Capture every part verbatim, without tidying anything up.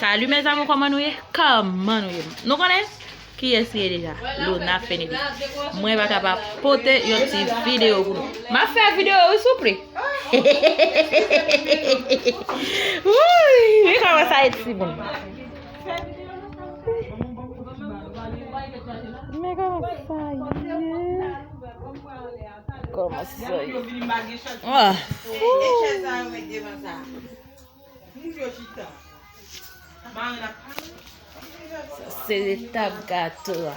Salut mes amours, kòman nou ye? Kòman nou ye? Nou konnen kiyès li ye deja? Luna Fenelly. Mwen pa ka pa pote yon ti videyo pou nou. M ap fè videyo wi, souple. Wouy, men kòman sa ye, timoun. Men kòman sa ye? Kòman sa ye? Ah. Sa se etap gato a.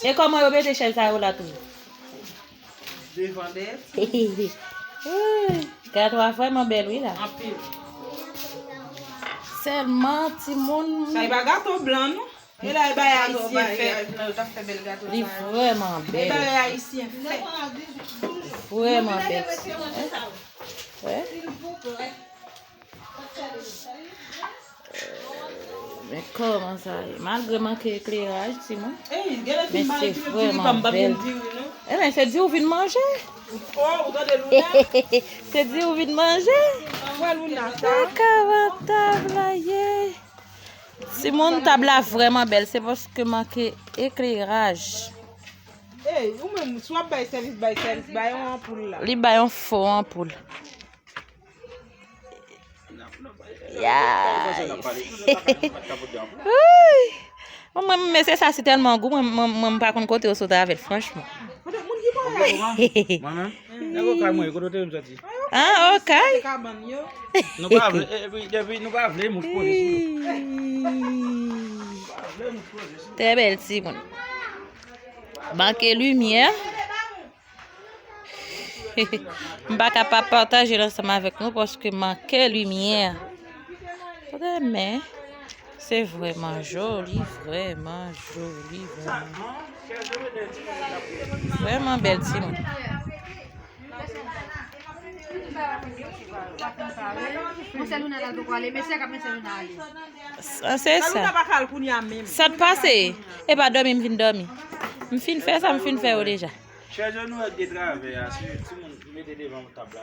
E kòman yo mete chèz sa yo la tou? Gato a vrèman bèl wi la. Sèlman timoun. Sa e pa gato blan non. E la e bay ayisyen fè. Li vrèman bèl. E bay ayisyen fè. Vrèman bèl. Wè. Men kòman sa ye? Malgre manke ekleraj, timoun. Men se vrèman bèl. Ebyen, se di ou vin manje. Se di ou vin manje. Kòman tab la ye? Timoun, tab la vrèman bèl. Se paske manke ekleraj. Ey, ou menm, si w ap bay sèvis, bay sèvis, bay yon anpoul la. Li bay yon fo anpoul. Ya. Wouy. Mwen, mwen, men se sa, si tèlman gou, mwen, mwen, mwen, m pa konn kote yo sot avè l, franchman. Mwen menm? Nèg okay mwen, kote w te vin soti? Ah, okay. Nou pa vle, epi, depi nou pa vle, mouch poze sou nou. Trè bèl timoun. Manke limyè. M pa ka pa pataje l ansanm avèk nou paske manke limyè. Trè men, se vrèman joli, vrèman joli, vrèman, vrèman bèl timoun. Monchè Luna la poko ale, mesye k ap mesye Luna ale. Sa, se sa. Sa Luna pa ka al kounye a menm. Sa t pase? E pa dòmi m vin dòmi. M fin fè sa, m fin fè yo deja. Chèz nou wè de travè a, si timoun mete devan tab la.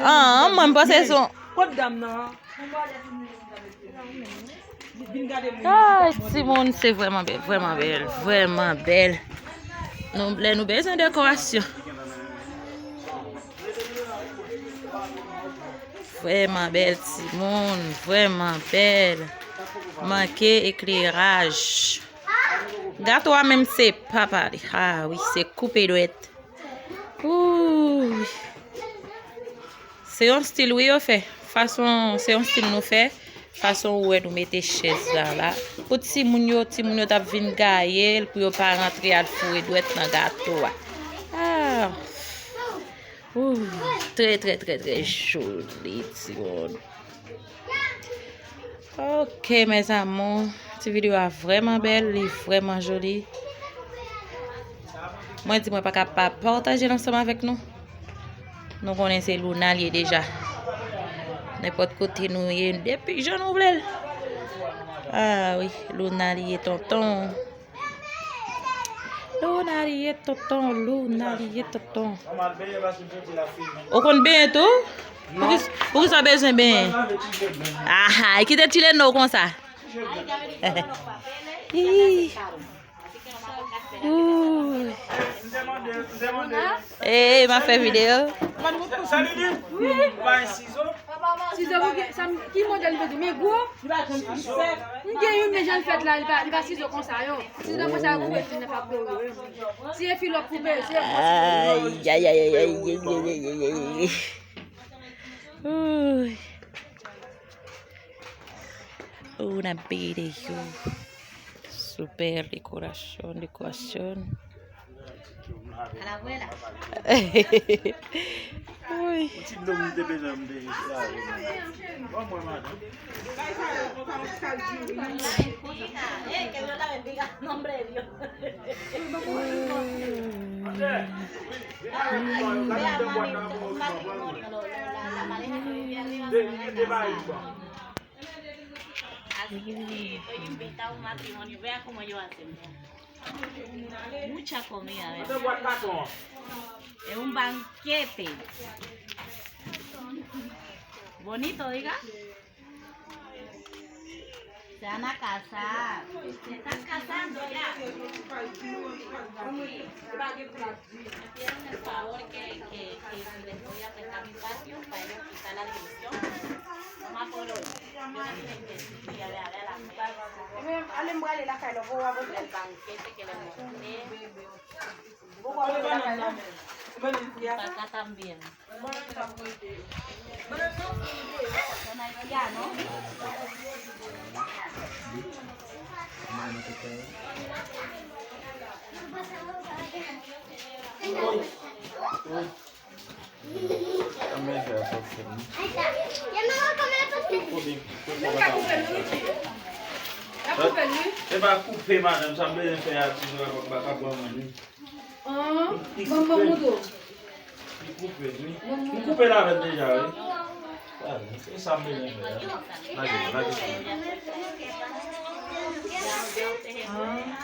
Ah, mwen, m panse se yon... Kot dam nan? Ay, timoun, se vrèman bèl, vrèman bèl, vrèman bèl. Nou, lè nou bezwen dekorasyon. Vrèman bèl, timoun, vrèman bèl. Manke ekleraj. Gato a menm se pa pale. Ah wi, se koupe dwèt. Ooh. Se yon stil wi yo fè. Fason, se yon stil nou fè. Fason ou wè nou mete chèz la la. Pou timoun yo, timoun yo t ap vin gaye l pou yo pa rantre al foure dwèt nan gato a. Ah. Ooh, trè, trè, trè, trè joli, timoun. Ok, mes amours. Ti videyo a vrèman bèl, li vrèman joli. Mwen di mwen pa ka pa pataje l ansanm avèk nou. Nou konnen se Luna l ye deja. Nenpòt kote nou ye, depi jan nou vle l. Ah wi, Luna l ye tonton. Luna l ye tonton, Luna l ye tonton. Ou konn benyen tou? Poukisa, poukisa w bezwen benyen? Aha, e kite ti leno konsa. Ih. Ooh. Ey, m ap fè videyo. Sizo pou gen, sa m, ki modèl li vle di? Men gwo? M gen youn, men jan l fèt la, li pa, li pa sizo konsa, yo. Sizo konsa, yo koupe ti nan pa koupe, yo. Si e fi lòk koupe, se yo k pran sizo. Ay, ay, ay, ay, ay, ay, ay, ay, ay, ay. Ooh. Una video. Super dekorasyon, dekorasyon. Uy. Así que yo invita a un matrimonio, vea cómo ellos hacen. Mucha comida, ¿verdad? Es un banquete. Bonito, diga. Se a na casa. Se está casando ya. Me pidieron el favor que, que, que si les podía prestar un patio para ellos quitar la división. Mamá Polo, yo no tienen que ir a la Mwen menm, ale m prale lakay la, pou w a vote. El banquete que les monté. Pou w a vote lakay la. Y para acá también. Son haitianos. Anmède a sòti. Nou ka koupe l, nou, Richie. N ap koupe l, wi. E pa koupe, madanm, sa m bezwen fè a ti zwa pa pa ban mwen, wi. An, ban m ban m moutou. Li koupe, wi. M koupe l avè l deja, wi. Ah, se sa m bezwen fè a. Lage, lage. An.